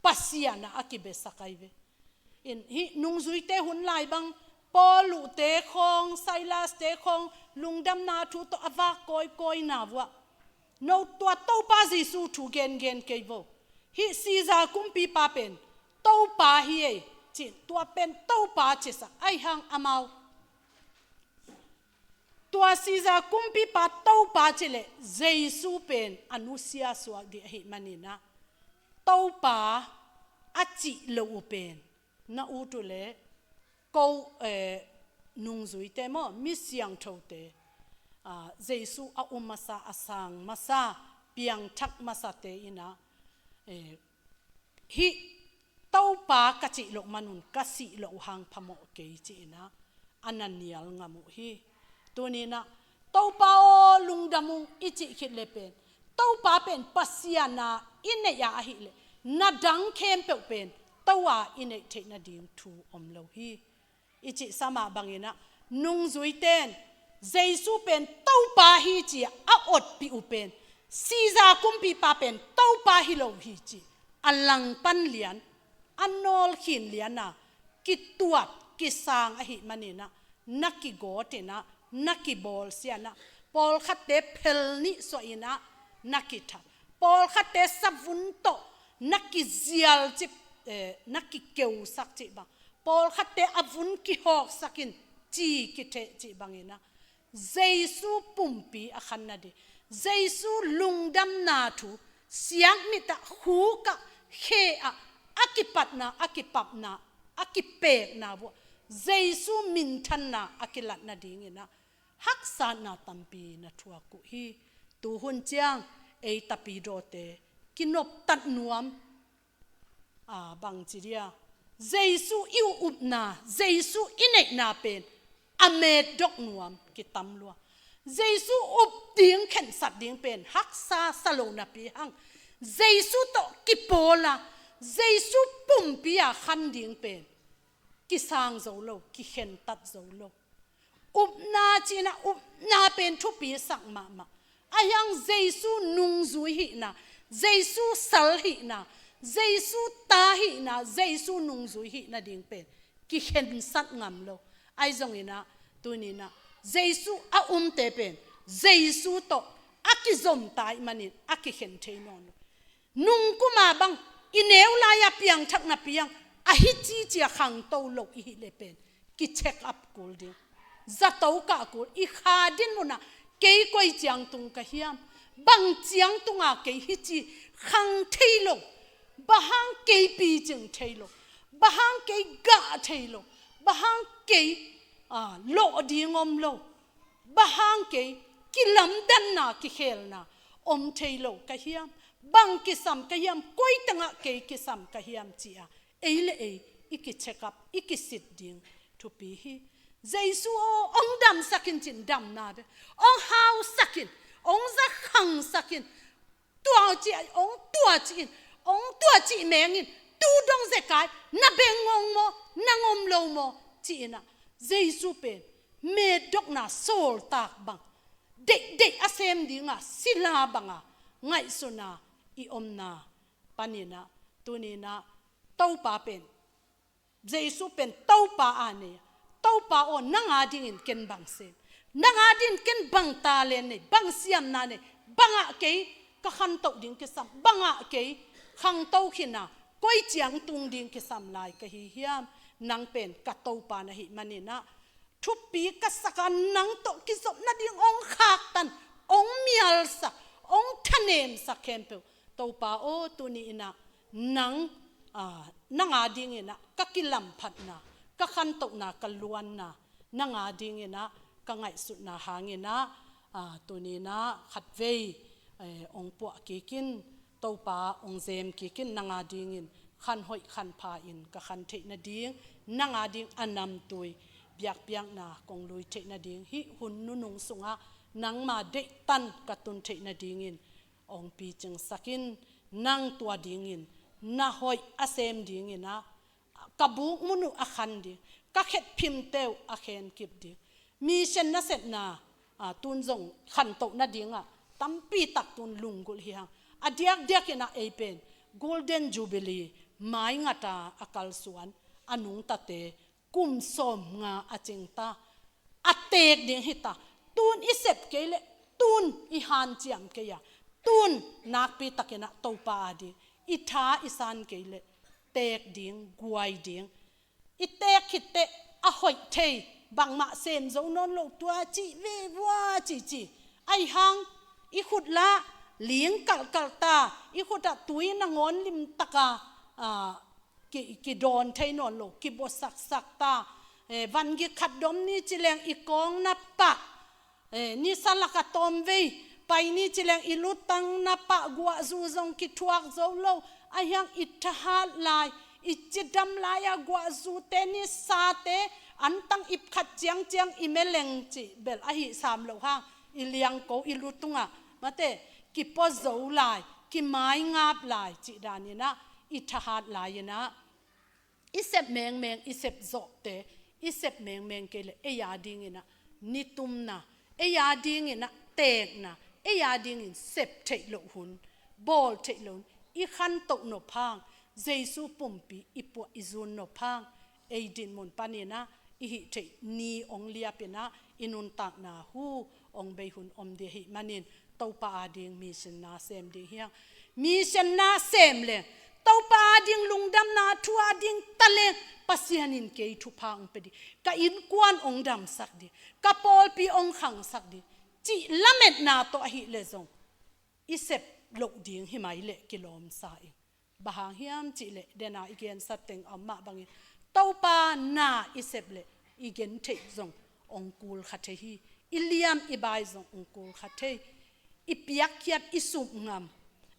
Pasian ah a kibesak ahi ve. In hih nungzuite hun lai bang, Paul uhte khawng, Silaste khawng, lungdamna thu tawh a vak kawikawina vuah, no tua Topa Jesu thu gengen kei vo. Hih Caesar kumpipa pen Topa hi ei, ci-in tua pen Topa cisak ahi hang amau. Tua Caesar kumpipa Topa cih leh Jesu pen a nusia suak dih ahih manin ah, Topa a cih loh uh pen na ut uh leh ko, eh, nungzuite maw, mi siangthote, ah, Jesu a um masa, a sang masa, piangthak masate in ah, eh, hih Topa ka cih loh manun ka sih loh uh hang phamawh kei ci-in ah a na nial ngam uh hi. Tuni-in ah, Topa aw lungdam ung i cih khit leh pen, Topa pen Pasian ah i neih a ahih leh, na dang khempeuh pen To ah i neih theih nading thu om lo hi. I cihsa mah bangin ah, nungzuite in Jesu pen Topa hi ci-a a otpih uh pen, Caesar kumpipa pen Topa hi lo hi ci-a langpan lian, a nawlkhin lian a kituat kisang ahih manin ah, na kigawt in ah, na kibawlsia in ah, pawlkhatte phel nih suah in ah na kithat, pawlkhatte savun tawh na kizial cih, eh, na kikeusak cih bang, pawlkhatte a vun kihawksak in ci kitheh cih bangin ah, Jesu pumpi a khan nading, Jesu lungdamna thu siangmit ah, khuk ah, khe ah, a kipatna, a kipapna, a kipekna vuah Jesu minthanna a kilat nadingin ah haksatna tampi na thuak uh hi. Tuhun ciang ei Tapidawte kinoptat nuam, a, bangci dia, Jesu i upna, Jesu i neihna pen a metdok nuam kitam lua. Jesu up ding, khensat ding pen haksa sa lo napi hang, Jesu tawh kipawl a, Jesu pumpi a khan ding pen kisang zo lo, kikhentat zo lo. Upna ci-in ah, upna pen thupi sak mahmah. Ahi hang Jesu nungzui hihna, Jesu sal hihna, Jesu ta hihna, Jesu nungzui hih nading pen kikhensat ngam lo. Ahi zongin ah, tuni-in ah, Jesu a umte pen Jesu tawh a kizomta ahih manin a kikhen thei nawn lo. Nungkum a bang i neu lai-a piangthak napi hang, a hi ci ci-a khangto lo i hih leh pen ki-check up kul ding. Zato kah kul, i kha dinmun ah kei koi ciang tung ka hiam, bang ciang tung a kei hi ci khang thei lo, bang hang kei picing thei lo, bang hang kei gah thei lo, bang hang kei, ah, lawh ding om lo, bang hang kei kilamdanna, kikhelna om thei lo ka hiam, bang kisam ka hiam, koi teng ah kei kisam ka hiam ci-a ei le ei i ki-check up, i kisit ding thupi hi. Jesu aw, hong damsak in ci-in damna bek, hong hausak in, hong zakhangsak in, tua ci-a, hong tua ci-in, hong tua cih meng in, tu dong zekai, na beng ngong maw, na ngom lo maw, ci-in ah, Jesu pen metdokna sawltak bang, deihdeih a sem ding a sila bang a ngaihsun a i omna panin ah, tuni-in ah, Topa pen, Jesu pen Topa a nei a, Topa aw, nang a dingin ken bang sem, nang a dingin ken bang talent nei, bang siamna nei, bang ah kei ka khantoh ding kisam, bang ah kei khangto khin a, koi ciang tung ding kisam lai ka hi hiam, nang pen ka Topa na hih manin ah, thupi ka sak a, nang tawh kizop nading hong khaktan, hong mialsak, hong thanemsak khempeuh, Topa aw, tuni-in ah nang, ah, nang a dingin ah ka kilamphatna, ka khantohna, ka luanna, nang a dingin ah ka ngaihsutna hangin ah, ah, tuni-in ah khatvei, eh, hong puah kik in, Topa hong zem kik in, nang a dingin khan hoih khan pha in ka khan theih nading, nang a ding a namtui biakpiakna kong lui theih nading, hih hun nunung sungah nangma deihtan ka tun theih nadingin hong picingsak in, nang tua dingin na hoih a sem dingin ah, ka buk mun uh a khan ding, ka khetphimte uh a khenkip ding, mission nasepna, a, tun zong khantoh nadingah tampi tak tun lunggulh hi hang. A diakdiak inah ei pen Golden Jubilee mai ngata a kalsuan a nungtate kum sawm nga a cingta a teek ding hita. Tun i sep kei leh tun i hanciam kei a, tun nakpi takinah Topa a ding i tha i san kei leh teek ding, guai ding. I teek khit teh a hoih thei, bangmah sem zo nawn lo, tua cih ve vua cihcih. Ahi hang i khut lah ling kalhkalh ta, i khutah tui nangawn limtaka, a, ki, kidawn thei nawn lo, kibuasaksak ta. E, van gik khat dom ni ci leng i kawng na pah. E, nisa laka tawmvei pai ni ci leng i lutang na pah, guahzu zong kithuak zo lo. Ahi hang i thahat lai, i cidam lai-a guahzute, nisate, antang ip khat ciangciang i meleng cih bel ahi sam loh hang, i liangko i lu tungah mate, kipua zo lai, kimaingap lai cih daninah i thahat lai-inah i sep mengmeng, i sep zawhte, i sep mengmeng kei leh ei a dinginah nitumna, ei a dinginah teekna, ei a dingin sep theih loh hun, bawl theih loh hun i khantoh nop hang, Jesu pumpi i puah i zun nop hang, ei dinmun paninah i hih theih ni hong liapinah i nuntakna hu hong bei hun om ding ahih manin, Topa a ding mission na sem ding hi hang. Mission na sem leng, Topa a ding lungdamna thu a ding ta leng, Pasian in kei thupha hong pia ding, ka innkuan hong damsak ding, ka pawlpi hong khangsak ding cih lametna tawh ahih leh zong i sep loh ding hi mai leh kilawmsa ing. Bang hang hiam cih leh, dena i gensa teng a om mah bangin, Topa na i sep leh i gentheih zong hong kul kha thei hi. I liam i bai zong hong kul kha thei. I piakkhiat, i sup ngam,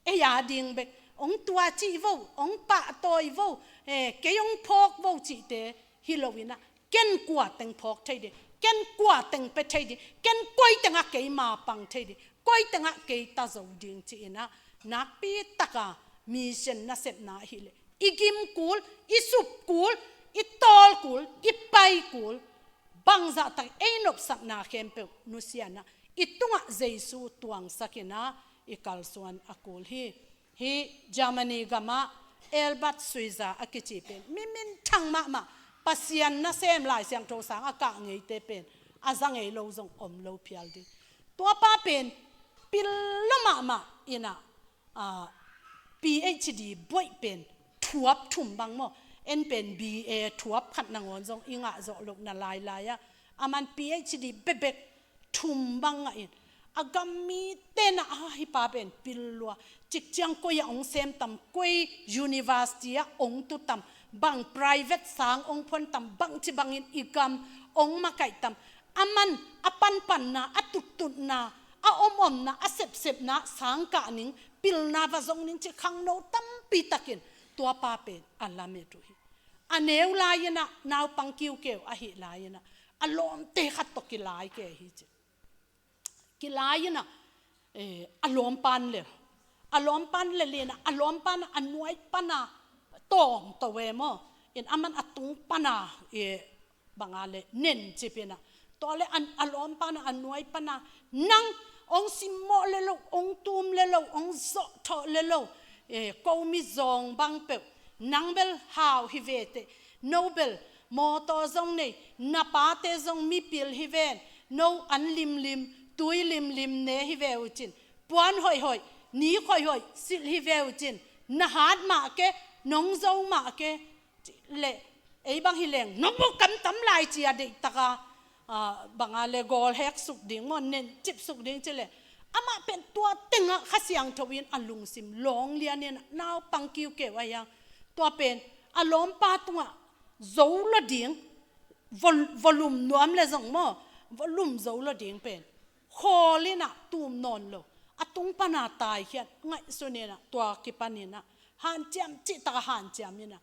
ei a ding bek, hong tuaci vo, hong pahtawi vo, eh, kei hong phawk vo cihte hi loinah, ken kua teng phawk thei ding, ken kua teng pia thei ding, ken koi tengah kei mapang thei ding, koi tengah kei ta zo ding ci-inah, nakpi taka mission nasepna ahih leh i gim kul, i sup kul, i tawl kul, i pai kul, bangzah tak ei nopsakna khempeuh nusianah i tungah Jesu tuangsakinah i kalsuan a kul hi. Hih Germany gamah Albert Schweitzer a kici pen mi minthang mahmah, Pasian nasem Lai Siangtho sang a kah ngeite pen a za ngei lo zong om lo phial ding. Tuapa pen pil lo mahmah inah, a, PhD buaih pen thuap thum bang maw, en pen BA thuap khat nangawn zong i ngah zawh loh na lailai-ah, a man PhD bebek thum bang ngahin, a gam mite na a, hih pa pen pil lua, cikciang koi ah hong sem tam, koi university ah hong tu tam, bang private sang hong phuan tam, bangci bangin i gam hong makaih tam, a man a panpanna, a tuttutna, a omomna, a sepsepna sang kah ning, pilna va zong ning ci khangno tampi takin tuapa pen a lamet uh hi. A neu lai-inah naupang kiukeu ahih lai-inah a lawmte khat tawh kilai kei hi ci. Kilai-inah, eh, a lawmpan lel. A lawmpan lel inah, a lawmpan a nuai pana tawngto e maw, in a man a tung pana, eh, banga le nencip inah, tua le a lawmpan a nuai pana, nang hong simmawh le lo, hong tum le lo, hong zawhthawh le lo, eh, ko mizawng bang peuh, nang bel hau hi ve teh, no bel mawtaw zong nei, na pate zong mipil hi ven, no an limlim, tui limlim ne hi ve uh cin, puan hoihhoih, nik hoihhoih silh hi ve uh cin, na hat mah ke, nong zo mah ke, le ei bang hi leng nong mu kamtam lai ci a deihtaka, a, banga le gawl hek suk ding maw, nencip suk ding ci le, amah pen tua tengah Kha Siangtho in a lungsim lawng lian inah naupang kiukeu ahi hang, tua pen a lawmpa tungah zo lo ding, vol-, volume nuam le zong maw, volume zo lo ding pen khawl inah tum nawn lo, a tung pana taikhiat ngaihsun inah, tua kipan inah hanciam cihtakah hanciam inah,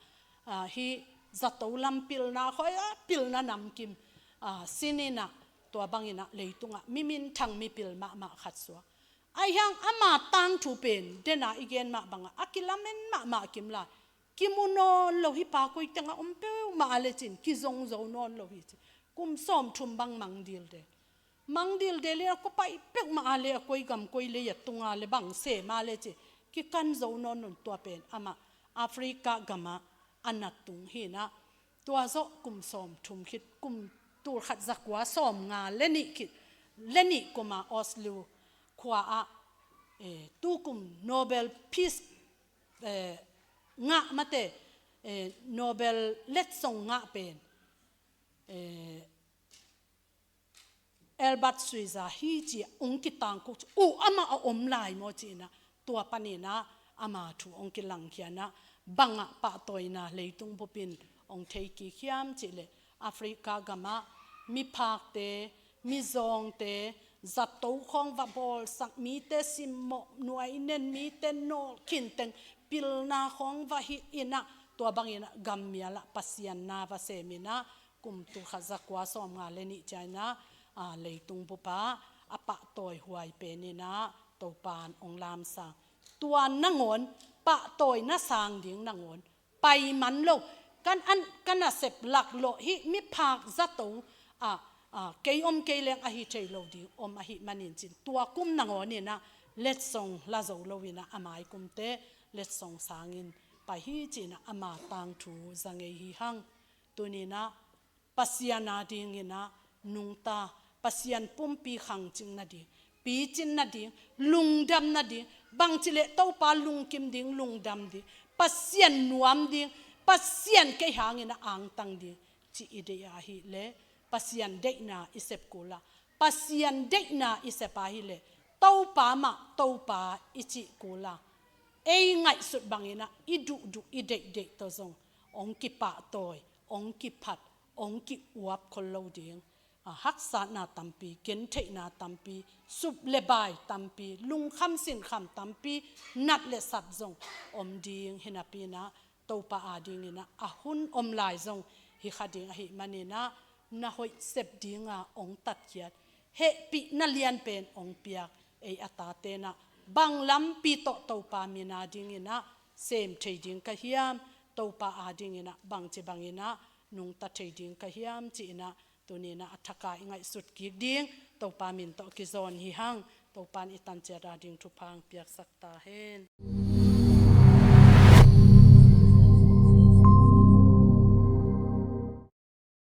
a, hih zato lam pilna khoi a pilna namkim, a, sin inah, tua bang inah leitungah mi minthang mipil mahmah khat suak. Ahi hang ama tangthu pen dena i gen mah bangah a kilamen mahmah kim lai. Kimu nawn lo, hih pa koi tengah om peuhmah a le cin kizong zo nawn lo hi ci. Kum sawmthum bang mang dil de. Mangdil Delhi a kua pai pek mah a le a koi gam koi lei a tung a le bang sem a le ci kikan zo nawn un tua pen amah Africa gam ah a na tung hi in ah, tua zawh kum sawmthum khit, kum tulkhat zakua sawmnga le nih khit, le nih kum a Oslo khua ah, eh, tukum Nobel Peace, eh, ngah mate, eh, Nobel letsong ngah pen, eh, Albert Schweitzer hi ci-a hong kitangko ci, uh, amah a om lai maw ci-in ah, tua panin ah ama thu hong kilangkhia in ah, bangah pahtawina leitung bupin hong thei kik hiam cih leh, Africa gam ah miphakte, mizawngte, zato khawng va bawlsak mite, simmawh nuai nen mite, nawlkhin teng pilna khawng va hih in ah, tua bangin ah gammial ah Pasian na va sem in ah, kum tulkhat zakua sawmnga le nih ciang in ah, a, leitung bup ah a pahtawi huai pen in ah Topan hong lamsang. Tua nangawn, pahtawina sang ding nangawn pai man lo. Kan an, kan a sep laklawh hih miphak zato, a, a, kei om kei leng ahi thei lo ding om ahih manin ci-in, tua kum nangawn in ah letsong la zo lo in ah, a mai kumte letsong sangin pai hi ci-in ah ama tangthu za ngei hi hang. Tuni in ah Pasian a dingin ah nungta, Pasian pumpi khangcing nading, picin nading, lungdam nading, bangci leh Topa lungkim ding, lungdam ding, Pasian nuam ding, Pasian kei hangin ah angtang ding cih i deih ahih leh, Pasian deihna i sep kul a, Pasian deihna i sep ahih leh, Topa mah Topa i cih kul a, ei ngaihsut bangin ah i duhduh i deihdeih tawh zong hong kipahtawi, hong kiphat, hong ki-uap khol lo ding. A, haksatna tampi, gentheihna tampi, sup le bai tampi, lungkham sinkham tampi, nat le sat zong om ding hi napi in ah, Topa a dingin ah a hun om lai zong hi kha ding ahih manin ah, na hoih sep dinga hong tatkhiat, hehpihna lianpen hong piak ei a tate in ah, bang lampi tawh Topa min a dingin ah sem thei ding ka hiam, Topa a dingin ah bangci bangin ah nungta thei ding ka hiam ci-in ah, tuni in ah a thak a i ngaihsut kik ding Topa min tawh kizawn hi hang. Topan i tan ciat a ding thupha hong piaksak ta hen.